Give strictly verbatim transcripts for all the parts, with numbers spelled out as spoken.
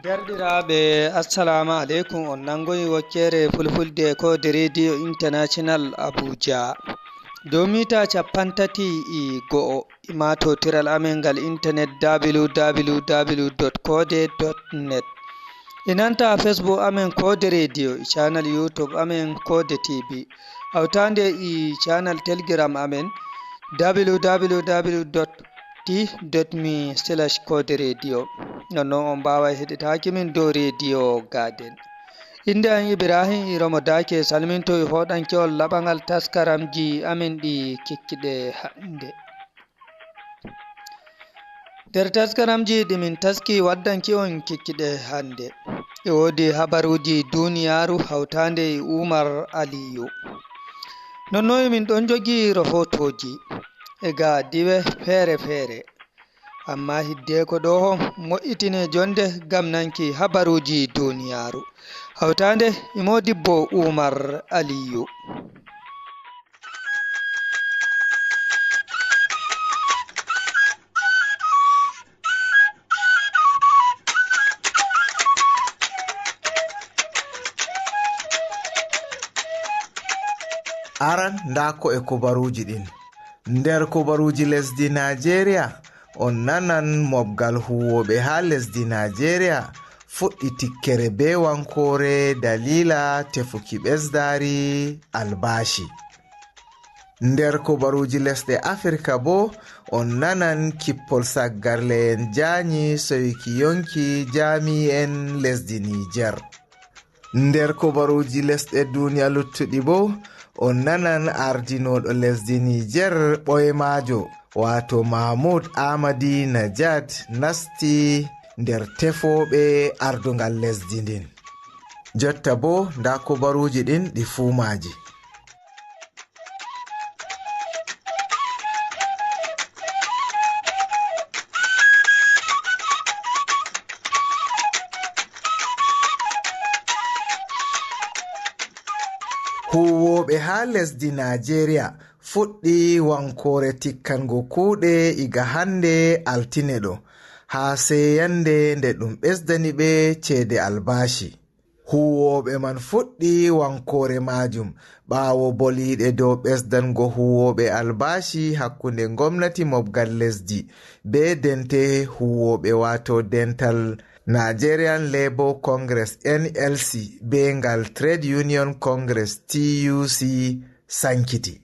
Derɗiraaɓe, assalamu aleykum. On nangoyi wokkere fulfulde ko de Radio International Abuja. Dow mita capanɗe tati e go'o, e ma to tiral amen ngal internet w w w dot kode dot net. E nanta Facebook amen Kode Radio, e channel YouTube amen Kode T V. Hawtande e channel Telegram amen w w w dot t dot me slash kode radio. Nonnon on mbaaway heɗitaaki min dow Radio Garden. Innde an Ibrahim Iromo Dake salminto e hoɗanke on laɓangal taskaramji amen ɗi kikkiɗe hannde. Nder taskaramji ɗi min taski waddanki on kikkiɗe hannde. E woodi habaruuji duniyaaru hawtaande e Umar Aliyu. Nonnon min ɗon jogi rofotooji e ga diwe feere-feere. Amma hiddeko ɗo moƴƴitine jonde ngam nanki habaruuji duniyaaru. Hawtaande e Modibbo Umar Aliyu. Aran, nda ko e kubaruuji ɗin. Nder kubaruuji lesdi Najeriya, on nanan mobgal huwooɓe haa lesdi Najeriya fuɗɗi tikkere bee wankoore daliila tefuki ɓesdaari albaashi. Nder kubaruuji lesɗe Afirka boo, on nanan kippol saggarle'en jaanyi soyuki yonki jaami'en lesdi Niijer. Nder kubaruuji lesɗe duniya luttuɗi boo, on nanan ardinooɗo lesdi Niijer ɓoymaajo, waato Mahmoud Ahmadi Najad nasti nder tefooɓe ardungal lesdi ndin. Jotta boo, nda kubaruuji ɗin ɗi fuu maaji. Huuwooɓe haa lesdi Najeriya fuɗɗi wankoore tikkango kuuɗe iga hannde altine ɗo, haa seyannde nde ɗum ɓesdani ɓe ceede albaashi. Huuwooɓe man fuɗɗi wankoore maajum ɓaawo boliiɗe dow ɓesdango huuwooɓe albaashi hakkunde ngomnati mobgal lesdi bee dente huuwooɓe, waato dental Nigerian Labour Congress, N L C, bee ngal Trade Union Congress, T U C, sankiti.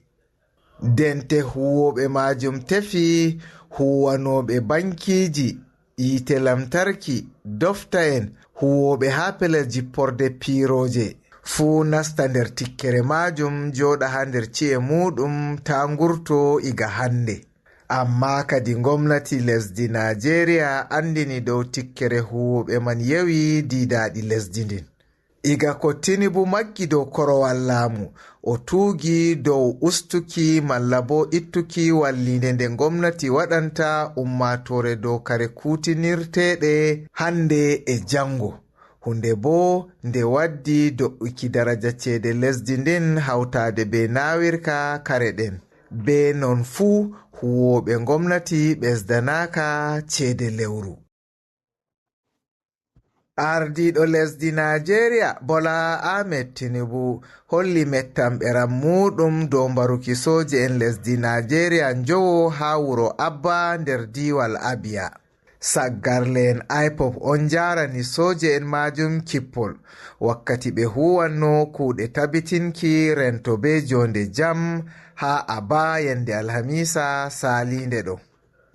Dente huuwooɓe maajum tefi huuwanooɓe bankiiji, yiite lamtarki, dofta'en, huuwooɓe haa pelel jipporde piirooje, fuu nasta nder tikkere maajum, jooɗa haa nder ci'e muuɗum, taa ngurto iga hannde. Ammaa kadi ngomnati lesdi Naajeeriya anndini dow tikkere huuwooɓe man yewi diidaaɗi lesdi ndin. Iga ko Tinubu maggi dow korowal laamu, o tuugi dow ustuki malla boo ittuki walliinde nde ngomnati waɗanta ummaatoore dow kare kuutinirteeɗe hannde e janngo. Huunde boo nde waddi do'uki daraja ceede lesdi ndin hawtaade bee naawirka kare ɗen. Bee non fuu, huuwooɓe ngomnati ɓesdanaaka ceede lewru. Ardiiɗo lesdi Naajeeriya, Bola Ahmed Tinubu, holli mettamɓeram muuɗum dow mbaruki sooje'en lesdi Naajeeriya njowo haa wuro Abba nder diiwal Abia. Saggarle'en IPOB on njaarani sooje'en maajum kippol, wakkati ɓe huuwanno kuuɗe tabitinki rento bee joonde jam haa Aba yande Alhamiisa saaliinde ɗo.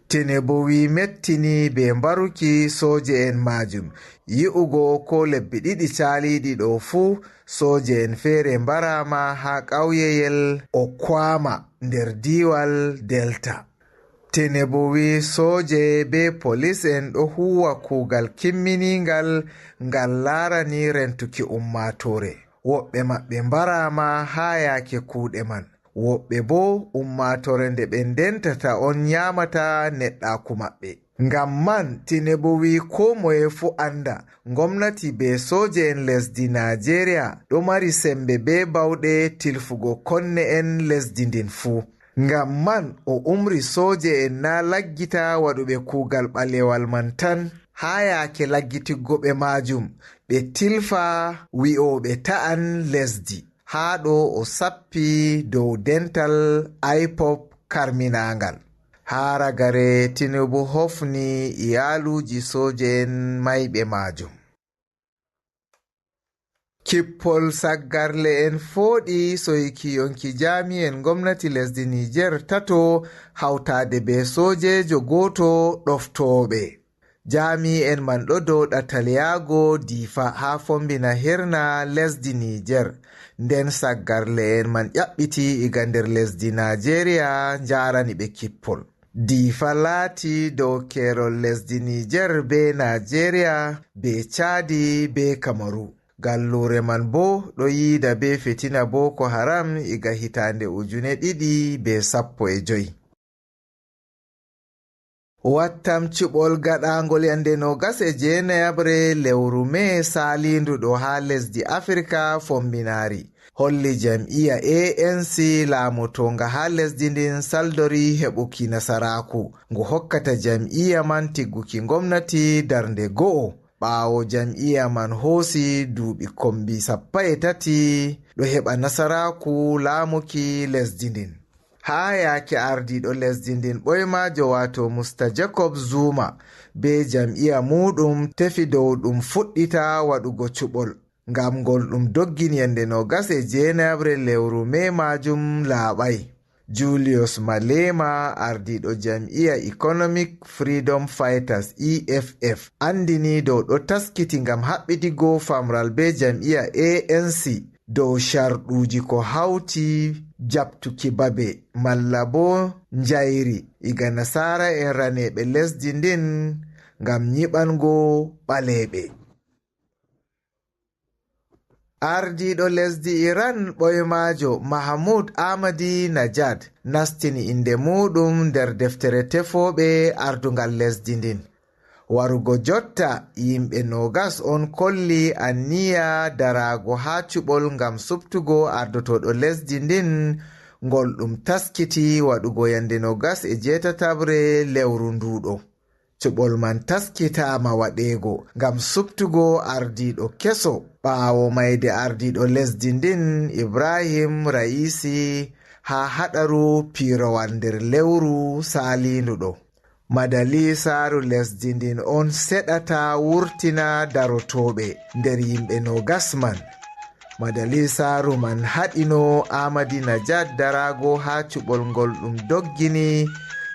Tinubu wi'i mettini bee mbaruki sooje'en maajum, yi'ugo ko lebbi ɗiɗi caaliiɗi ɗo fuu sooje'en feere mbaraama haa ƙawyeyel Okwama nder diiwal Delta. Tinubu wi'i sooje bee polis'en ɗo huuwa kuugal kimminiingal ngal laarani rentuki ummaatoore. Woɓɓe maɓɓe mbaraama haa yaake kuuɗe man. Woɓɓe boo, ummaatoore nde ɓe ndentata on nyaamata neɗɗaaku maɓɓe. Ngam man, Tinubu wi'i koo moye fuu annda, ngomnati bee sooje'en lesdi Naajeeriya ɗo mari semmbe bee baawɗe tilfugo konne'en lesdi ndin fuu. Ngam man o umri sooje'en naa laggita waɗuɓe kuugal ɓalewal man tan, haa yaake laggitiggo ɓe maajum, ɓe tilfa wi'ooɓe ta'an lesdi. Haa ɗo o sappi dow dental IPOB karminaangal. Haa ragare Tinubu hofni iyaaluuji sooje'en mayɓe maajum. Kippol saggarle'en fooɗi soyki yonki jaami'en gomnati lesdi Niger tato hawtaade bee soojeejo gooto ɗoftooɓe. Jaami'en man ɗo dow ɗatal yaago Difa haa fombina hirna lesdi Niger. Nden saggarle'en man ƴaɓɓiti iga nder lesdi Najeriya njaarani ɓe kippol. Difa laati dow keerol lesdi Niger bee Najeriya, bee Caadi, bee Kamaru. Galluure man boo ɗo yiida bee fitina Boko Haram iga hitaande ujune ɗiɗi bee sappo e joy. Wattam cuɓol gaɗaangol yande noogas e jeenayaɓre lewru mee saaliindu ɗo haa lesdi Afirka Fombinaari holli jam'iya A N C laamotoonga haa lesdi ndin saldori heɓuki nasaraaku ngu hokkata jam'iya man tigguki ngomnati darnde go'o. Ɓaawo jam'iya man hoosi duuɓi kombi sappo e tati ɗo heɓa nasaraaku laamuki lesdi ndin. Haa yaake ardiiɗo lesdi ndin ɓoymaajo, waato Musta Jacob Zuma, bee jam'iya muuɗum tefi dow ɗum fuɗɗita waɗugo cuɓol. Ngam ngol ɗum doggini yande noogas e jeenayaɓre lewru mee maajum laaɓay. Julius Malema, ardiiɗo jam'iya Economic Freedom Fighters, E F F, anndini dow ɗo taskiti ngam haɓɓitigo famral bee jam'iya A N C dow sharɗuuji ko hawti jaɓtuki babe malla boo njayri iga nasaara'en raneeɓe lesdi ndin ngam nyiɓango ɓaleeɓe. Ardiiɗo lesdi Iran ɓoymaajo Mahmoud Ahmadinejad nastini innde muuɗum nder deftere tefooɓe ardungal lesdi ndin. Warugo jotta, yimɓe noogas on kolli anniya daraago haa cuɓol ngam suɓtugo ardotooɗo lesdi ndin, ngol ɗum taskiti waɗugo yande noogas e jeetataɓre lewru nduuɗo. Cuɓol man taskitaama waɗeego ngam suɓtugo ardiiɗo keso ɓaawo mayde ardiiɗo lesdi ndin, Ibrahim Raisi, haa haɗaru piirowal nder lewru saaliindu ɗo. Madalisaaru lesdi ndin on seɗata wurtina darotooɓe nder yimɓe noogas man. Madalisaaru man haɗino Ahmadinejad daraago haa cuɓol ngol ɗum doggini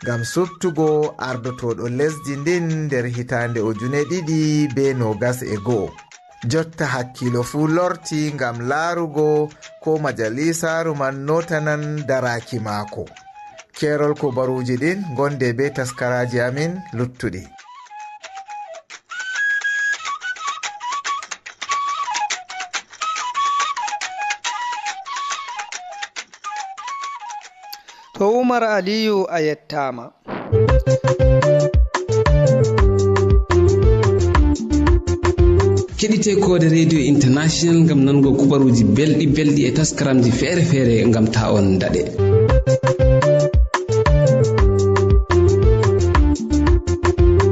ngam suɓtugo ardotooɗo lesdi ndin nder hitaande ujune ɗiɗi bee noogas e go'o. Jotta hakkiilo fuu lorti ngam laarugo ko majalisaaru man nootanan daraaki maako. Keerol kubaruuji ɗin, ngonde bee taskaraaji amin luttuɗi. To Umar Aliyu, a yettaama. Keɗite Koode Radio International ngam nango kubaruuji belɗi belɗi e taskaramji feere feere ngam ta on daɗe.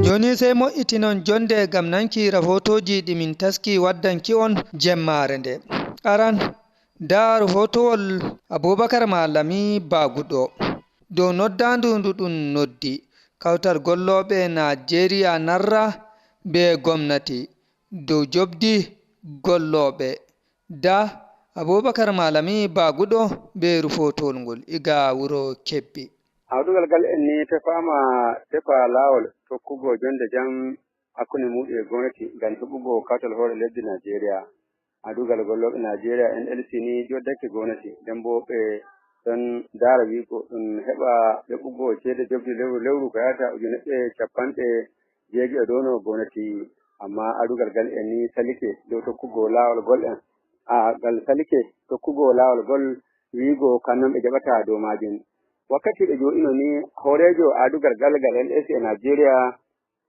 Jooni sey mo'itinon jonde ngam nanki rahootooji ɗi min taski waddanki on jemmaare nde. Aran, ndaa rahootowol Abubakar Malami Baguɗo dow noddaandu ndu ɗum noddi kawtal gollooɓe Najeriya narra bee gomnati dow jobdi gollooɓe. Ndaa Abubakar Malami Baguɗo bee rahootowol ngol iga wuro Kebbi. Awdugal gal en ni tefaama, tefa laawol tokkugo jonde jam hakkunde muuɗum e gomnati ngam heɓugo kawtal hoore lesdi Najeriya. Awdugal gollooɓe Najeriya, N L C, ni joddake gomnati, nden boo ɓe ɗon ndaara wi'ugo ɗum heɓa yoɓugo ceede jobdi lewru lewru ko yahata ujunere capanɗe jeego e dow no gomnati. Amma awdugal gal en ni salike dow tokkugo laawol gol en. A, gal salike tokkugo laawol gol wi'ugo kan non ɓe jaɓata dow maajum. Wakkati ɓe jooɗino ni, hooreejo awdugal gal gal N L C e Najeriya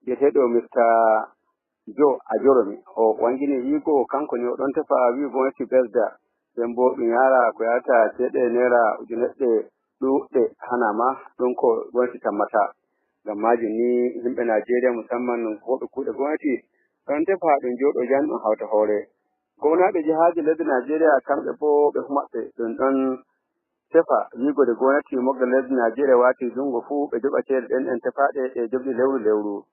biyeteeɗo Mister Joe Ajoromi, o wangini wi'ugo kanko ni o ɗon tefa wi'ugo gomnati ɓesda, nden boo ɗum yaara ko yahata ceede neera ujunere ɗuuɗɗe hanaama, ɗum ko gomnati tammata. Ngam maajum ni, yimɓe Najeriya musamman wonɓe kuuɗe gomnati ɗon tefa ɗum jooɗo jam, ɗum hawta hoore. Gownaaɓe jihaaji lesdi Najeriya, kamɓe boo ɓe fu maɓɓe ɗum ɗon tefa wi'ugo de gomnati mogga lesdi Najeriya waati junngo fuu ɓe joɓa ceede ɗen ɗen tefaaɗe e joɓdi lewru lewru.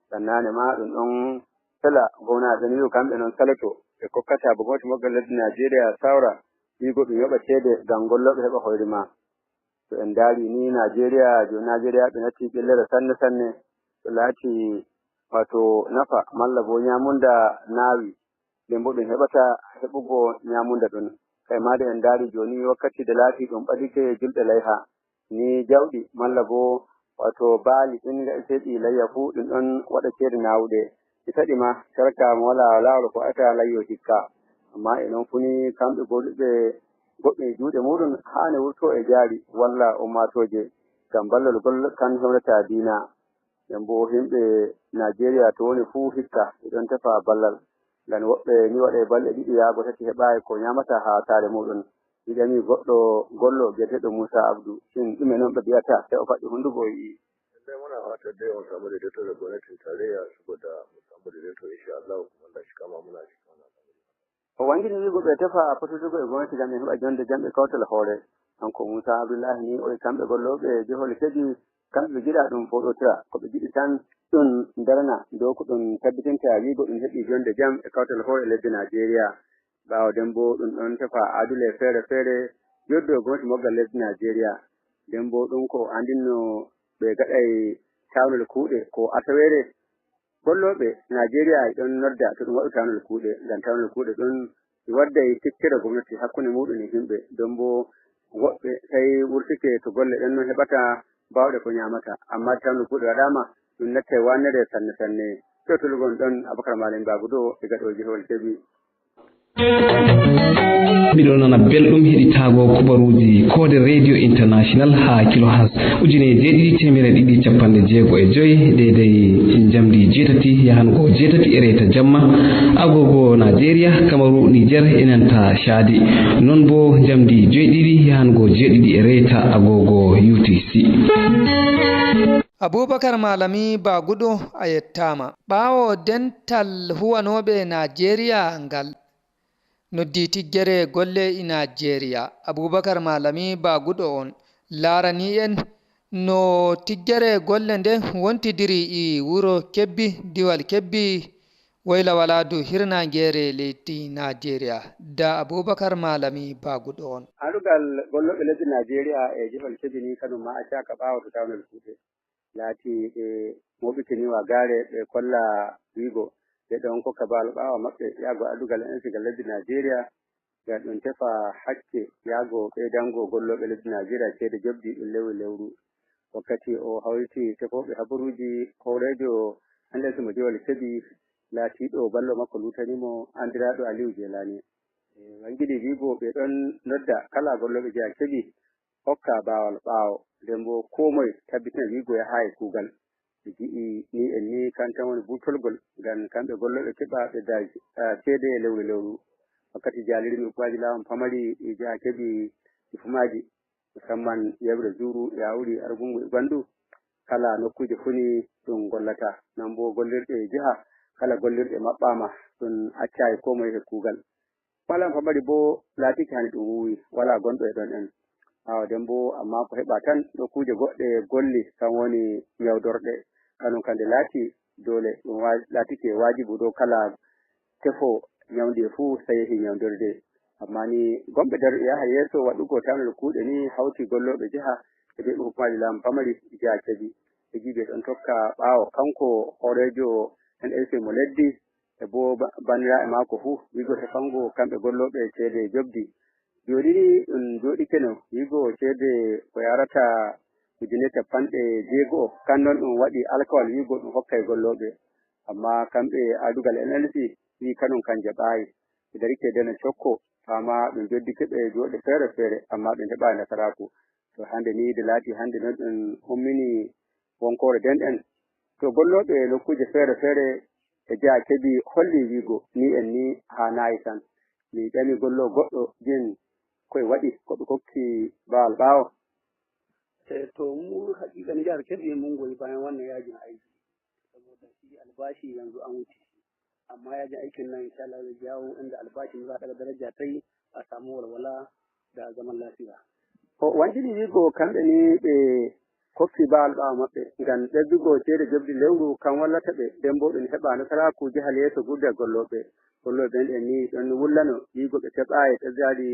Ngam naane ma ɗum ɗon fela gownaaɓe ɓen wi'ugo kamɓe non saloto, ɓe kokkata ba gomnati mogga lesdi Najeriya sawra wi'ugo ɗum yoɓa ceede ngam gollooɓe heɓa hoyre ma. To en ndaari ni Najeriya, jooni Najeriya ɓe natti ɓillere sanne sanne, to laati waato nafa malla boo nyaamunda naawi, nden boo ɗum heɓata heɓugo nyaamunda ɗon. Kay maa de en ndaari jooni wakkati de laati ɗum ɓadike julɗe layha, ni jawɗi malla boo waato baali ɗin ngaɗeteeɗi layya fuu ɗum ɗon waɗa ceede naawuɗe. Ɗi saɗi ma, talaka mo walaa laawol ko waɗata layyo hikka. Ammaa e non fu ni kamɓe goduɓe goɗɗum e juuɗe muuɗum haani wurto e jaari walla ummaatooje ngam ballol gol kan hewndata diina. Nden boo yimɓe Najeriya to woni fuu hikka ɓe ɗon tefa ballal. Ngam woɓɓe ni waɗay balɗe ɗiɗi yaago tati heɓaayi ko nyaamata haa saare muuɗum. Mi ƴami goɗɗo gollo bi'eteeɗo Muusa Abdu, shin ɗume non ɓe bi'ata? Sey o faɗɗi hunnduko o yi'i. Lallai muna fatan dai mu samu daidaito da gwamnatin tarayya saboda mu samu daidaito insha Allah kuma Allah shi kama muna cikin wannan al'amari. O wangini wi'ugo ɓe tefa fototugo e gomnati ngam ɓe heɓa jonde jam e kawtal hoore. Kanko Muusa Abdullahi ni o e kamɓe gollooɓe Jihol Kebbi, kamɓe ɓe ngiɗaa ɗum fooɗotira. Ko ɓe ngiɗi tan ɗum darana dow ko ɗum tabbitinta wi'ugo ɗum heɓi jonde jam e kawtal hoore lesdi Najeriya. Ɓaawo nden boo ɗum ɗon tefa adule feere-feere joddo gomnati moggal lesdi Najeriya. Nden boo ɗum ko anndinno ɓe gaɗay tawnol kuuɗe ko asaweere. Gollooɓe Najeriya e ɗon nodda to ɗum waɗu tawnol kuuɗe, ngam tawnol kuuɗe ɗum e wadday tikkere gomnati hakkunde muuɗum e yimɓe. Nden boo woɓɓe sey wurtike to golle ɗen non heɓata baawɗe ko nyaamata. Ammaa tawnol kuuɗe waɗaama, ɗum nattay wannere sanne sanne. Kettol ngon ɗon Abubakar Malam Bagudo e gaɗooji Hewal Kebbi. Miɗo nana belɗum heɗitaago kubaruuji koode Radio International haa kilohas ujine jeeɗiɗi teemere ɗiɗi cappanɗe jeego e joy, deydey njamdi jeetati yahango jeetati e reeta jamma, agogo Najeriya, Kamaru, Niger e nanta Caadi. Non boo njamdi joyɗiɗi yahango jeeɗiɗi e reeta agogo U T C. Abubakar Malami Baguɗo, a yettaama. Ɓaawo dental huwanooɓe Naajeeriya ngal noddi tiggere golle e Naajeeriya, Abubakar Malami Baguɗo on laarani en no tiggere golle nden wontidiri e wuro Kebbi, diwal Kebbi, woyla walaadu hirnaangeere leydi Naajeeriya. Da Abubakar Malami Baguɗo on. Aɗugal gollooɓe lesdi Naajeeriya e jihol Kebbi ni kanum ma accaaka ɓaawo to tawnol kuuɗe. Laati ɓe mooɓike ni wagaare ɓe kolla wiigo ɓe ɗon kokka baalo ɓaawo maɓɓe yahgo addugal ensigal lesdi Naajeeriya ngam ɗum tefa hakke yahgo ɓeydango gollooɓe lesdi Naajeeriya ceede jobdi ɗum lewru lewru. Wakkati o hawriti tefooɓe habaruuji, hooreejo N S mo Jowal Keɓi laatiiɗo ballo makko luutanii mo, anndiraaɗo Aliyu Jeelaani. E wangini wiigo ɓe ɗon nodda kala gollooɓe Jowal Keɓi hokka baawal ɓaawo, nden boo koo moye tabbitina wiigo yahaay kuugal. Ɓe ngi'i ni en ni kan tan woni burtolgol ngam kamɓe gollooɓe keɓa ɓe da ceede lewru lewru. Wakkati jaalirmi hukumaaji laamu pamari e Jowal Keɓi e fumaaji, musamman Yebre Zuru, Yawuri, Argungu e Gwandu, kala nokkuuje fuu ni ɗum gollata. Non boo gollirɗe jiha kala gollirɗe maɓɓaama, ɗum accaay koo moye he kuugal. Walaa mo pamari boo laatike hani ɗum huuwi, walaa gonɗo e ɗon en. Ɓaawo nden boo, ammaa ko heɓaa tan nokkuuje goɗɗe golli, kam woni nyawdorɗe. Kanum kam nde laati doole, ɗum laatike waajibu dow kala tefoowo nyawndi e fuu sey yehi nyawdirde. Ammaa ni gomɓe daruɗe yaha yeeso waɗugo tawnol kuuɗe ni hawti gollooɓe jiha e ɓe hukumaaji laamu pamari jiha Keɓi. Ɓe ngi'i ɓe ɗon tokka ɓaawo kanko hooreejo N S C mo leddi e boo banndiraaɓe maako fuu, wiigo tefango kamɓe gollooɓe ceede jobdi. Jooni ni ɗum jooɗikeno wiigo ceede ko yaarata ujune cappanɗe jeego, kan non ɗum waɗi alkawal wiigo ɗum hokkay gollooɓe. Ammaa kamɓe adugal N L C wi'i kanum kan jaɓaayi. Ɓe darike dena cokko, fama ɗum joddike ɓe jooɗe feere feere, ammaa ɓe njaɓaayi nasaraaku. To hannde ni de laati hannde non ɗum ummini wonkoore denɗen. To gollooɓe nokkuuje feere feere e Jowal Keɓi holli wiigo ni en ni haanaayi tan. Mi ƴami golloowo goɗɗo jin koye waɗi ko ɓe kokki baawal ɓaawo. Eh, to mu haqiqa Nijar keɓi mun goyi bayan wannan yajin aiki. Saboda shi albashi yanzu an wuce shi. Amma yajin aikin nan insha Allah zai jawo inda albashin za a ɗaga daraja ta yi, a samu walwala da zaman lafiya. O wancini wigo kamɓe ni ɓe kokki baal ɓaawo maɓɓe ngam ɓesdugo ceede jobdi lewru kan wallata ɓe, nden bo ɗum heɓa nasaraaku jahal yeeso gurdal gollooɓe. Gollooɓe ɓen en ni ɗon wullano wigo ɓe keɓaayi ɓesdaali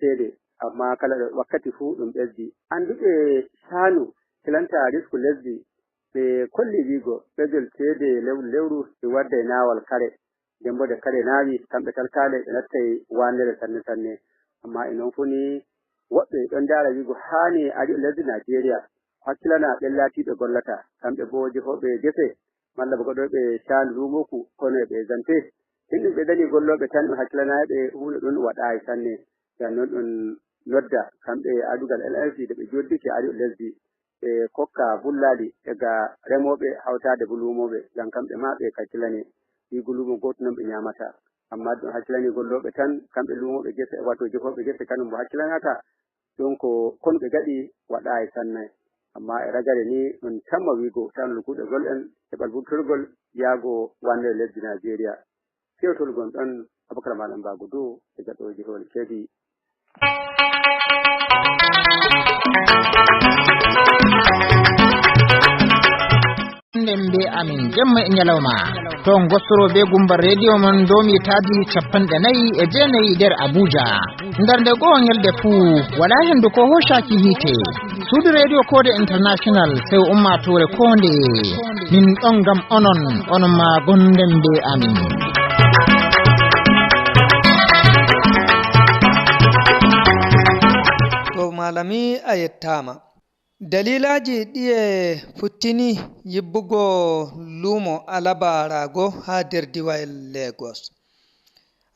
ceede, amma kala ɗo wakkati fuu ɗum ɓesdi. Annduɓe shaanu kilanta risku lesdi ɓe kolli wigo ɓesdol ceede lewru lewru e wadda e naawal kare. Nden bo nde kare naawi, kamɓe talkaale ɓe nattay waanere sanne sanne. Amma e non fuu ni woɓɓe ɗon ndaara wigo haani ariiɓe lesdi Naajeeriya hakkilana ɓen laatiiɓe gollata, kamɓe bo jehooɓe gese malla bo gaɗooɓe shaanu luumooku kono e ɓe zante. Ɗin ɗum ɓeydanii gollooɓe tan ɗum hakkilanaaɓe huunde ɗum waɗaayi sanne. Ngam non ɗum nodda kamɓe adugal L L C de ɓe joddike ariiɓe lesdi ɓe kokka bullaali daga remooɓe hawtaade bo luumooɓe ngam kamɓe ma ɓe kakkilane. Wigo luumo gooto non ɓe ñaamata. Amma ɗum hakkilanii gollooɓe tan, kamɓe luumooɓe gese, wato jehooɓe gese kanum mo hakkilanaaka. Ɗum ko konu ɓe gaɗi waɗaayi sanne. Amma e ragare ni ɗum tamma wigo tan lukuɗe gol en e ɓalburtol yaago wannde lesdi Naajeeriya. Kewtol gon ɗon Abubakar Malam Bago Dow e gaɗooji hoore kedi. Nden be amin jemma e ñalawma. To ngostoro be gumba rediyo mon domi taadi capanɗe nayi e jeenayi nder Abuja. Nder nde goo ñalde fuu, walaa hendu ko hoocaaki hiite. Suudu rediyo Koode International, sew ummaatoore koonde. Min ɗon ngam onon, onon maa gonden be amin. To malami a yettaama. Dalilaaji ɗiye futtini yibbugo luumo alabaraago haa nder diwal Lagos?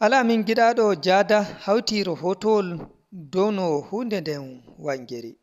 Al'amin giɗaaɗo Jaada hawti rahootowol dow no huunde nden wangiri.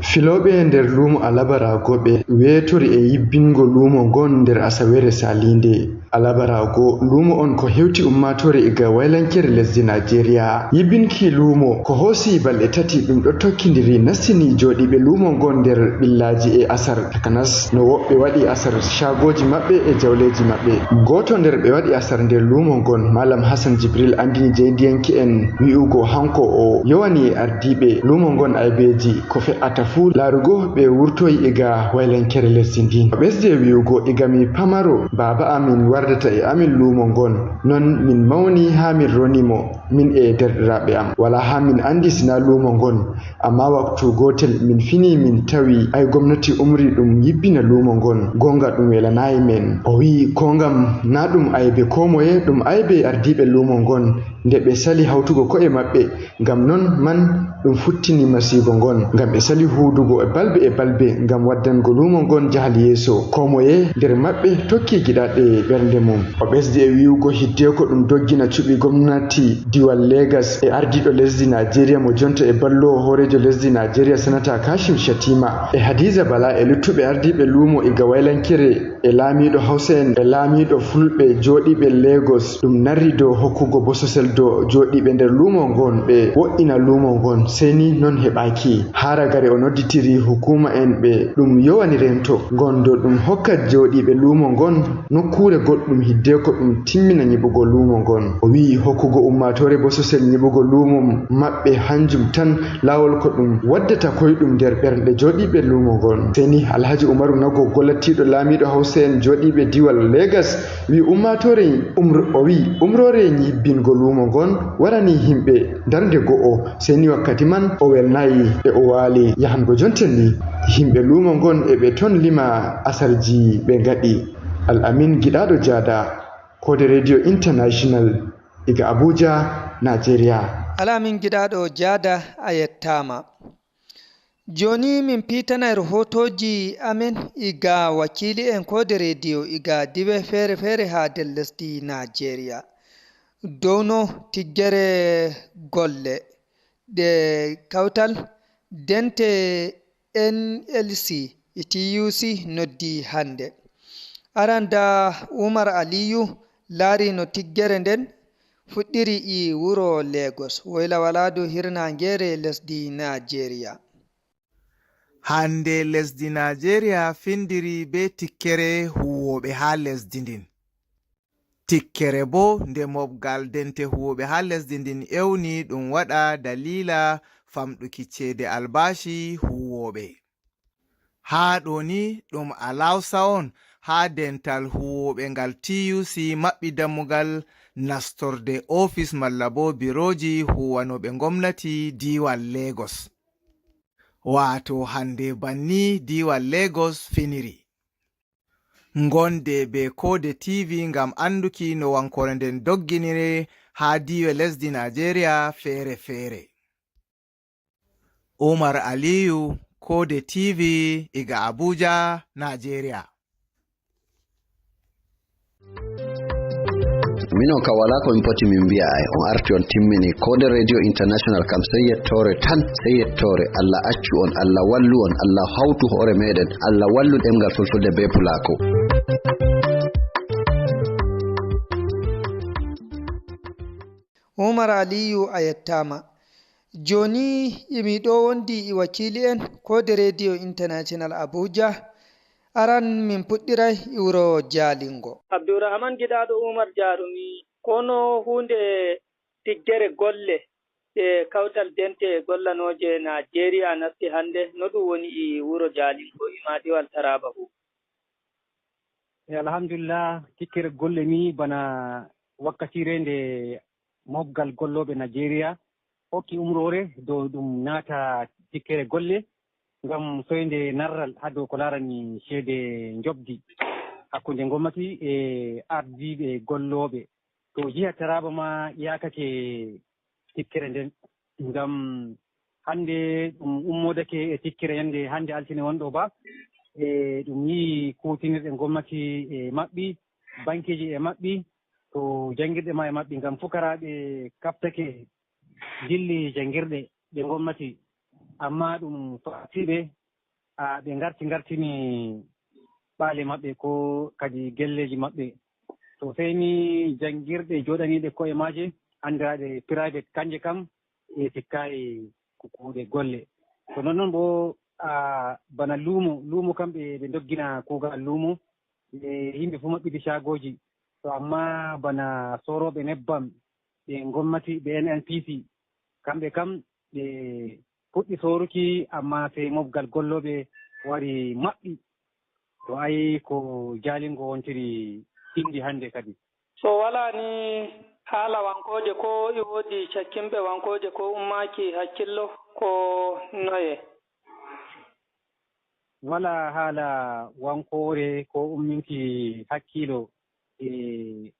Filooɓe nder luumo alabaraago ɓe weetori e yibbingo luumo ngon nder asaweere saliinde. Alabaraago luumo on ko hewti ummaatoore iga waylankere lesdi Naajeeriya. Yibbinki luumo ko hoosi balɗe tati ɗum ɗo tokkindiri nastini jooɗiiɓe luumo ngon nder ɓillaaji e asar, takanas no woɓɓe waɗi asar caagooji maɓɓe e jawleeji maɓɓe. Gooto nder ɓe waɗi asar nder luumo ngon, Malam Hassan Jibril, anndini jeyndiyanke'en wi'ugo hanko o yowani e ardiiɓe luumo ngon aybeeji ko fe'ata fuu laarugo ɓe wurtoyi iga waylankere lesdi ndin. O ɓesdi e wi'ugo, iga mi pamaro baaba amin wardata e amin luumo ngon, non min mawni haa min roni mo, min e deerɗiraaɓe am. Walaa haa min anndi sinaa luumo ngon. Amma waktu gootel min fini min tawi ay gomnati umri ɗum yibbina luumo ngon. Goonga ɗum welanaayi men. O wi'i ko ngam naa ɗum aybe koo moye, ɗum aybe ardiiɓe luumo ngon. Nde ɓe sali hawtugo ko'e maɓɓe, ngam non man ɗum futtini masiibo ngon. Ngam ɓe sali huudugo e balbe e balbe ngam waddango luumo ngon jahal yeeso. Koo moye nder maɓɓe tokki giɗaɗe ɓernde mum. O ɓesdi e wi'ugo hiddeko ɗum doggina cuɓi gomnati diwal Legas e ardiiɗo lesdi Naajeeriya mo jonta e ballowo hooreejo lesdi Naajeeriya Sanata Kashim Shatima e Hadiza Bala e luttuɓe ardiiɓe luumo iga waylankere e laamiiɗo Hawsa'en e laamiiɗo Fulɓe jooɗiiɓe Lagos ɗum narri dow hokkugo bososel dow jooɗiiɓe nder luumo ngon ɓe wo'ina luumo ngon, sey ni non heɓaaki. Haa ragare o nodditiri hukuuma'en ɓe ɗum yowani rento ngon dow ɗum hokka jooɗiiɓe luumo ngon nokkuure goɗɗum hiddeko ɗum timmina nyiɓugo luumo ngon. O wi'i hokkugo ummaatoore bososel nyiɓugo luumo maɓɓe hanjum tan laawol ko ɗum waddata koyɗum nder ɓerɗe jooɗiiɓe luumo ngon. Sey ni Alhaji Umaru Nago, gollattiiɗo laamiiɗo Hawsa'en jooɗiiɓe diwal Legas, wi'i ummaatoore umro-, o wi'i umroore nyibbingo luumo ngon warani yimɓe darnde go'o. Sey ni wakkati man o welnayi e o waali yahango jonten ni. Yimɓe luumo ngon e ɓe ton lima asarji ɓe ngaɗi. Al'amin Giɗaaɗo Jaada, Koode Radio International, iga Abuja, Naajeeriya. Al'amin Giɗaaɗo Jaada, a yettaama. Jooni min piitanay rahootooji amen iga wakiili'en Koode Radio iga diiwe feere-feere haa nder lesdi Naajeeriya. Dow no tiggere golle ɗe kawtal dente N L C e T U C noddi hannde. Aranda Umar Aliyu laari no tiggere nden fuɗɗiri e wuro Lagos, woyla walaadu hirnaangeere lesdi Naajeeriya. Hannde lesdi Najeriya findiri bee tikkere huwooɓe haa lesdi ndin. Tikkere boo nde mobgal dente huwooɓe haa lesdi ndin ewni ɗum waɗa daliila famɗuki ceede albaashi huwooɓe. Haa ɗo ni ɗum alawsa on haa dental huwooɓe ngal T U C maɓɓi dammugal nastorde ofis malla boo birooji huwanooɓe ngomnati diiwal Lagos. Waato hannde banni diiwal Lagos finiri. Ngonde bee Koode T V ngam annduki no wankoore nden dogginire haa diiwe lesdi Najeriya feere-feere. Umar Aliyu, Koode T V, iga Abuja, Najeriya. Minon kam walaa ko min poti min mbi'a, ay on arti on timmini. Koode Radio International kam sey yettoore tan, sey yettoore. Allah accu on, Allah wallu on, Allah hawtu hoore meɗen, Allah wallu ɗemngal fulfulde bee pulaaku. Umar Aliyu, a yettaama. Jooni imi ɗo wondi e wakiili en Koode Radio International Abuja. Aran min puɗɗiray e wuro Jaalingo. Abdurrahman Giɗaaɗo Umar Jarumi, kono huunde tiggere golle ɗe kawtal dente gollanooje Naajeeriya nasti hannde, no ɗum woni e wuro Jaalingo e maadiwal Taraaba fuu? E alhamdulillah, tikkere golle ni bana wakkatire nde mobgal gollooɓe Najeriya hokki umroore dow ɗum naata tikkere golle ngam soynde narral haa dow ko laarani ceede njoɓdi hakkunde ngomnati e ardiiɓe gollooɓe. To jiha Taraaba ma yaakake tikkere nden ngam hannde ɗum ummoodake e tikkere yannde hannde altine wonɗo ba e ɗum yi'i kuutinirɗe ngomnati e maɓɓi, bankeeji e maɓɓi, to janngirɗe ma e maɓɓi ngam fukaraaɓe kaɓtake dilli janngirɗe ɗe ngomnati, ammaa ɗum faatiiɓe ɓe ngarti ngartini ɓaale maɓɓe ko kadi gelleeji maɓɓe. To sey ni janngirɗe jooɗaniiɗe ko'e maaje anndiraaɗe private kanje kam e sikkaayi ko kuuɗe golle. To non non bo bana luumo, luumo kam ɓe ɓe ndoggina kuugal luumo, ɓe yimɓe fuu maɓɓiti caagooji. To ammaa bana soorooɓe nebbam ɓe ngomnati ɓe N N P C kamɓe kam ɓe puɗɗi sooruki ammaa sey mobgal gollooɓe wari maɓɓi. To ayi ko jaalingo wontiri tindi hannde kadi. So walaa ni haala wankooje ko e woodi cakkinɓe wankooje ko ummaaki hakkillo ko noye? Walaa haala wankoore ko umminki hakkilo e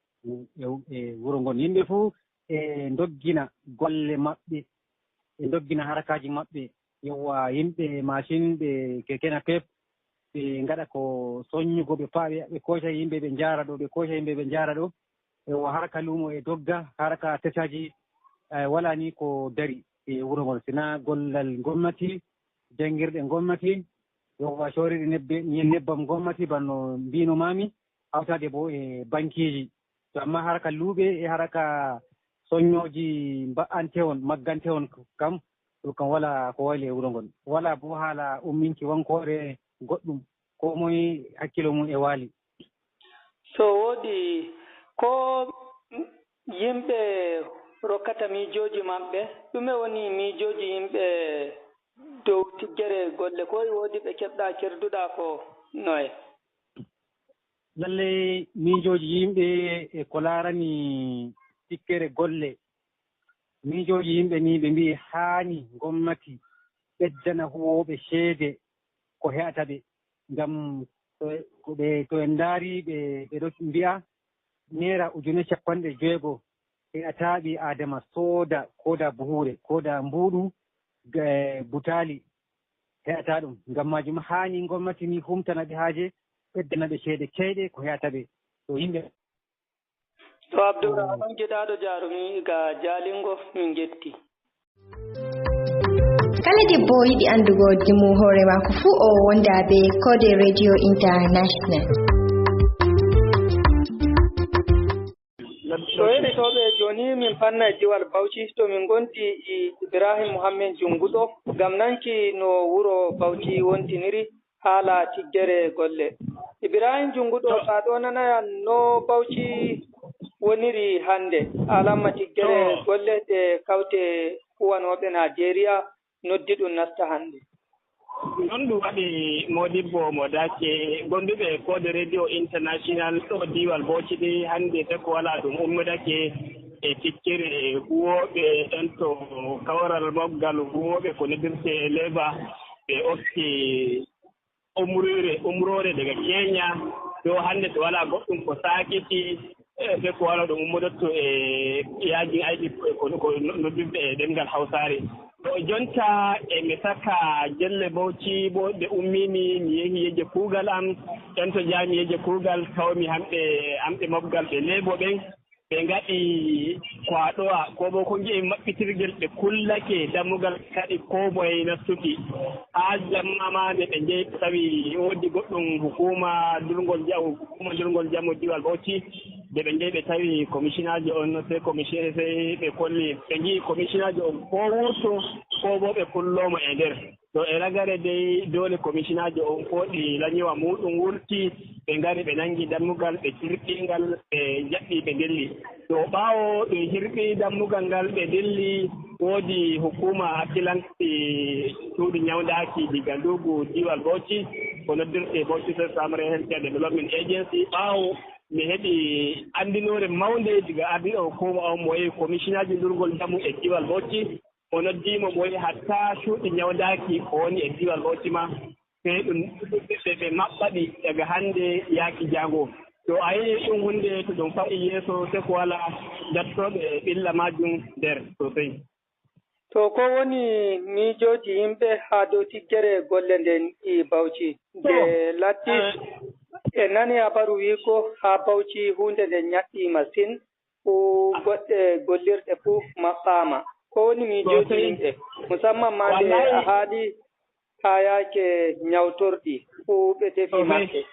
e wuro ngon. Yimɓe fuu e ndoggina golle maɓɓe, ɓe ndoggina harakaaji maɓɓe. Yewwa, yimɓe machin ɓe keke napep ɓe ngaɗa ko soññugo ɓe paa ɓe kooca yimɓe ɓe njaara ɗo ɓe kooca yimɓe ɓe njaara ɗo. Yewwa, haraka luumo e dogga, haraka tasaaji walaa ni ko dari e wuro ngol sinaa gollal ngomnati, janngirɗe ngomnati, yewwa, cooriiɗe nebbam ngomnati bano mbiino maami, hawtaade boo e bankiiji. To ammaa haraka luuɓe e haraka soññooji mba'antewon maggantewon kam, ɗum kam walaa ko wayli e wuro ngon. Walaa boo haala umminki wankoore goɗɗum, koo moy hakkilo mum e waali. So woodi ko yimɓe rokkata miijooji maɓɓe, ɗume woni miijooji yimɓe dow tiggere golle, ko e woodi ɓe keɓɗa kerduɗa ko noye? Lalley miijooji yimɓe e ko laarani tikkere golle, miijooji yimɓe ni ɓe mbi'i haani ngomnati ɓeddana huwooɓe ceede ko he'ata ɓe, ngam to ɓe to en ndaari ɓe ɓe ɗo mbi'a neera ujune capanɗe jeego he'ataa ɓii aadama sooda kooda buhuure kooda mbuuɗu butaali he'ataa ɗum. Ngam maajum haani ngomnati ni humtana ɓe haaje, ɓeddana ɓe ceede keewɗe ko he'ata ɓe. To yimɓe. To Abdourahman Giɗaaɗo Jarumi ga Jaalingo, min njetti. Kala debbo o yiɗi anndugo dimu hoore maako fuu o wonda bee Koode Radio International. To heɗitooɓe Ni min panna e diwal Bauchi, to min ngondi e Ibrahim Muhammed Jungudo, ngam nanki no wuro Bauchi wontiniri haala tiggere golle. Ibrahim Jungudo, to a ɗo nanaya no Bauchi woniri hannde, alamma tiggere To. golle ɗe kawte huwanooɓe Najeriya noddi ɗum nasta hannde. Non ɗum waɗi Modibbo Modake, gonduɓe Kode Radio International ɗo diwal Bauchi de hannde, te ko wala ɗum ummodake e tikkere huwooɓe ɗon to kawral maggal huwooɓe ko noddirte Labour, ɓe okki umrore, umrore daga Kenya, ɗo hannde to wala goɗɗum ko sakiti, e, te ko wala ɗum ummodotto e yajin aiki ko, ko, ko noddirte e ɗemngal Hawsare. To jonta e mi saka gelle Bauchi bo ɗe ummini, mi yehi yejje kuugal am, ɗon to jami yejje kuugal, tawmi hamɓe, hamɓe mobgal ɓe Labour ɓen, ɓe ngaɗi kwaɗowa, ko bo ko ngi'en maɓɓitirgel ɓe kullake dammugal kaɗi ko moye nastuki. Haa jamma ma nde ɓe njehi ɓe tawi woodi goɗɗum hukuma durngol ja-, hukuma durngol jamu diwal Bauchi, nde ɓe njehi ɓe tawi komishinaajo on, sey komishin-, sey ɓe kolli, ɓe ngi'i komishinaajo on ko wurto, ko bo ɓe kullomo e nder. To e ragare dey, doole komishinaajo on fooɗi lanyowa muuɗum wurti, ɓe ngari ɓe nangi dammugal, ɓe cirɓi ngal, ɓe jaɓɓi, ɓe ndelli. To ɓaawo ɓe cirɓi dammugal ngal, ɓe ndelli, woodi hukuma hakkilanki suudu nyawndaaki diga nduugu diwal Bauchi, ko noddirte Bauchi State Primary Healthcare Development Agency. Ɓaawo mi heɓi anndinoore mawnde diga ardiiɗo hukuma on mo yehi komishinaajo durngol jamu e diwal Bauchi, o noddi mo, mo wi'i hatta cuuɗi nyawndaaki ko woni e diwal Bauchi ma, sey ɗum ɓe, ɓe maɓɓa ɗi daga hannde yaaki jaango. To a yi'i ɗum huunde to ɗum fa'i yeeso, sey ko wala dattooɓe e ɓilla maajum nder sosey. To ko woni miijooji yimɓe haa dow tiggere golle nden e Bauchi? Nde To, latti eh, e nani habaru wiiko haa Bauchi huunde nden nyaɗɗi masin, fuu goɗɗe gollirɗe fuu maɓɓaama. Ko woni miijooji Sosai. yimɓe, musamman ma nde Wallahi. a haali haa yaake nyawtorɗi fuu ɓe tefi Sosai. maɓɓe?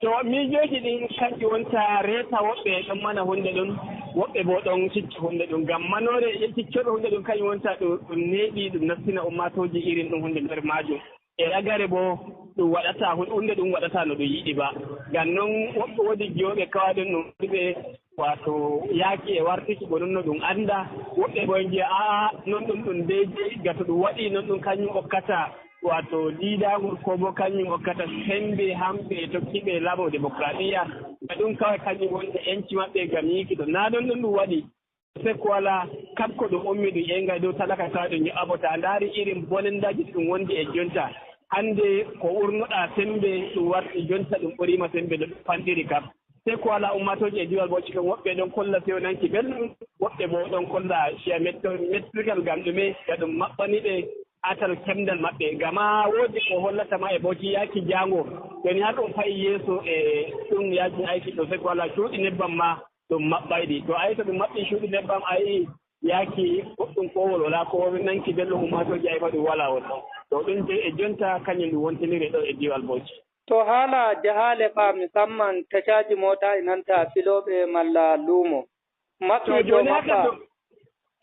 To miijooji ɗin kanji wonta reeta woɓɓe ɗon mana huunde ɗum, woɓɓe boo ɗon cicca huunde ɗum. Ngam manoore e ciccoɓe huunde ɗum kanjum wonta ɗum, ɗum neeɓi ɗum nastina ummaatooji irin ɗum huunde nder maajum. E ragare boo, ɗum waɗataa hu-, huunde ɗum waɗataa no ɗum yiɗi ba. Ngam non, woɓɓe woodi jiyooɓe kawaaɗum ɗum ɓe, waato yaaki e wartiki ko non no ɗum annda. Woɓɓe boo ngi'a, aa, non ɗum ɗum deydey, ga to ɗum waɗi non ɗum kanjum okkata, waato diidaangol ko boo kanjum okkata semmbe hamɓe e tokkiiɓe laamu demokradiyya. Ga ɗum kaway kanjum woni e enci maɓɓe ngam yiiki to naa non ɗum ɗum waɗi. Seko walaa, kam ko ɗum ummi ɗum ƴeeŋgay dow talaka tawa ɗum yoɓa. Bo to a ndaari irin bonandaaji ɗi ɗum wondi e jonta, hannde ko ɓurnoɗaa semmbe ɗum warti jonta ɗum ɓuriima semmbe no ɗum fanɗiri kam. Seko walaa, ummaatooje e diwal Bauchi kam woɓɓe ɗon kolla fewnanki belɗum, woɓɓe boo ɗon kolla ciya metto-, mettirgal ngam ɗume, ngam ɗum maɓɓani ɓe atal kemdal maɓɓe. Gama woodi ko hollata ma e Bauchi yaaki jaango, to ni har ɗum fa'i yeeso e ɗum yaajin aiki to seko walaa cuuɗi nebbam ma ɗum maɓɓay ɗi. To ayi to ɗum maɓɓi cuuɗi nebbam, ayi yaaki goɗɗum koowol walaa, ko nanki belɗum ummaatooje ayi ma ɗum walaa won ɗon. To ɗum je e jonta kañum ɗum wontiniri ɗo e diwal Bauchi. To haala jahaale fa, musamman tacaaji mootaaji nanta filooɓe malla luumo. Maɓɓi To jooni haka maɓɓa. to,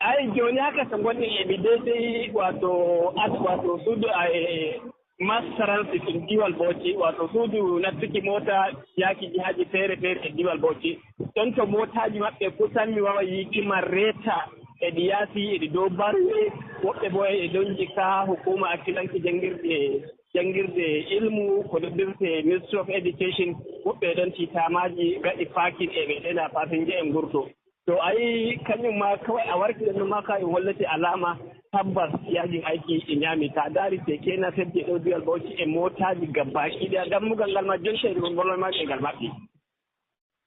ayi jooni haka to ngonɗen e mi deydey waato as, waato suudu a e Mass Transit ɗum diwal Bauchi, waato suudu nattuki moota yaaki jihaaji feere feere e diwal Bauchi. Ɗon to mootaaji maɓɓe kusan mi waawa yiikima reeta e ɗi yaasi e ɗi dow barwe, woɓɓe boo e ɗon jikka hukuma akkilanki janngirde, janngirde ilmu ko noddirte Ministry of Education, woɓɓe ɗon tiitamaaji gaɗi paakin e ɓe ɗena paasinje en ngurto. To ayi kañum ma kawai a warki ɗon ma kawai hollete alama tabbas yaajin aiki e ñaami. Ta daari te kena fedde ɗo duyal Bauchi e motaji gabbaki ɗi a dammugal ngal ma jonta e ɗum bolol ma ɓe ngal maɓɓi.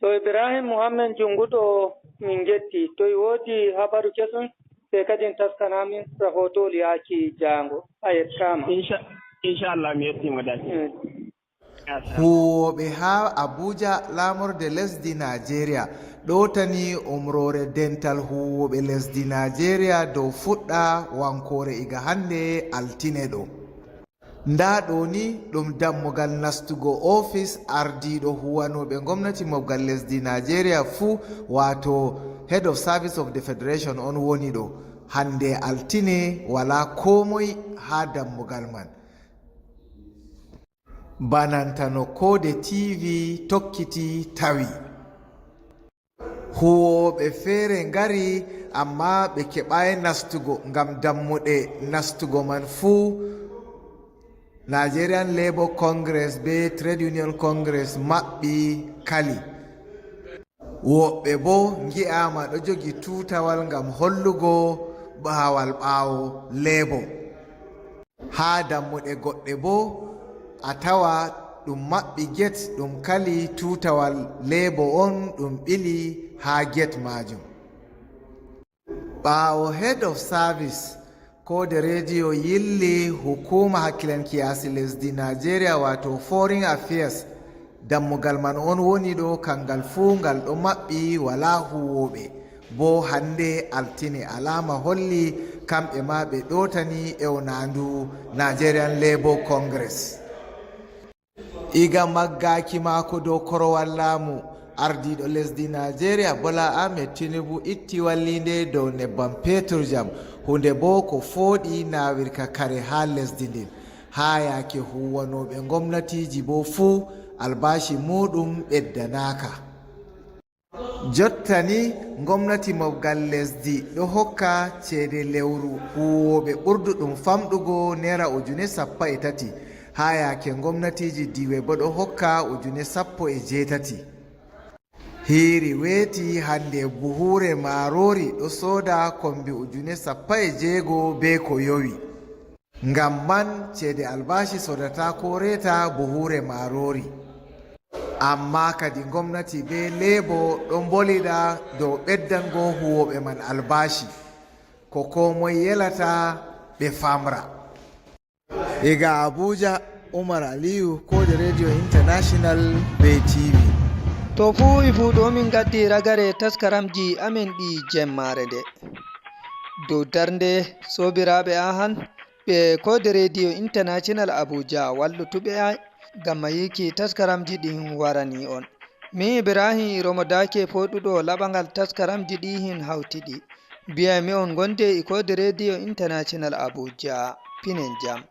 To Ibrahim Muhammed Junguɗo min ngetti, to i woodi habaru kesum, sey kadin taskanamin rahotooli yaaki jaango. A yettaama. Incha, inchallah mi yettima dati. Mm. Huwooɓe haa Abuja, laamorde lesdi Naajeeriya ɗowtani umroore dental huwooɓe lesdi Naajeeriya dow fuɗɗa wankoore iga hannde altine ɗo. Ndaa ɗoo ni ɗum dammugal nastugo oofis ardiiɗo huwanooɓe ngomnati mobgal lesdi Naajeeriya fuu, waato Head of Service of the Federation on woni ɗo. Hannde altine walaa koo moy haa dammugal man. Bananta no Koode T V tokkiti tawi. Huwooɓe feere ngari, ammaa ɓe keɓaay nastugo ngam dammuɗe nastugo man fuu Nigerian Labour Congress bee Trade Union Congress maɓɓi kali. Woɓɓe boo ngi'aama ɗo jogi tuutawal ngam hollugo baawal ɓaawo Labour. Haa dammuɗe goɗɗe boo, a tawa ɗum maɓɓi get, ɗum kali tuutawal Labour on ɗum ɓili haa get maajum. Ɓaawo Head of Service, Koode Rediyo yilli hukuuma hakkilanki yaasi lesdi Naajeeriya, waato Foreign Affairs. Dammugal man on woni ɗo, kangal fuu ngal ɗo maɓɓi, walaa huwooɓe. Boo hannde altine, alaama holli kamɓe maa ɓe ɗootani ewnaandu Nigerian Labour Congress. Iga maggaaki maako dow korowal laamu, ardiiɗo lesdi Naajeeriya Bola Ahmed Tinubu itti walliinde dow nebbam peeturjam, huunde boo ko fooɗi naawirka kare haa lesdi ndin. Haa yaake huuwanooɓe ngomnatiiji boo fuu, albaashi muuɗum ɓeddanaaka. Jotta ni, ngomnati mobgal lesdi ɗo hokka ceede lewru huuwooɓe ɓurduɗum famɗugo neera ujune sappo e tati, haa yaake ngomnatiiji diiwe boo ɗo hokka ujune sappo e jeetati. Hiiri weeti hannde buhuure maaroori ɗo sooda kombi ujune sappo e jeego bee ko yowi. Ngam man, ceede albaashi soodata koo reeta buhuure maaroori. Ammaa kadi ngomnati bee Labour ɗo mbolida dow ɓeddango huwooɓe man albaashi, ko koo moy yelata ɓe famra. Iga Abuja, Umar Aliyu, Koode Rediyo International bee T V. To fuu e fuu ɗo min ngaddi ragare taskaramji amin ɗi jemmaare nde. Dow darnde soobiraaɓe Ahan, ɓe Koode Rediyo International Abuja wallutuɓe ngam mayiki taskaramji ɗin warani on. Min Ibrahim Iromo Dake fooɗuɗo laɓangal taskaramji ɗi hin hawti ɗi. Mbiyaymi on gonde e Koode Rediyo International Abuja. Pinen jam.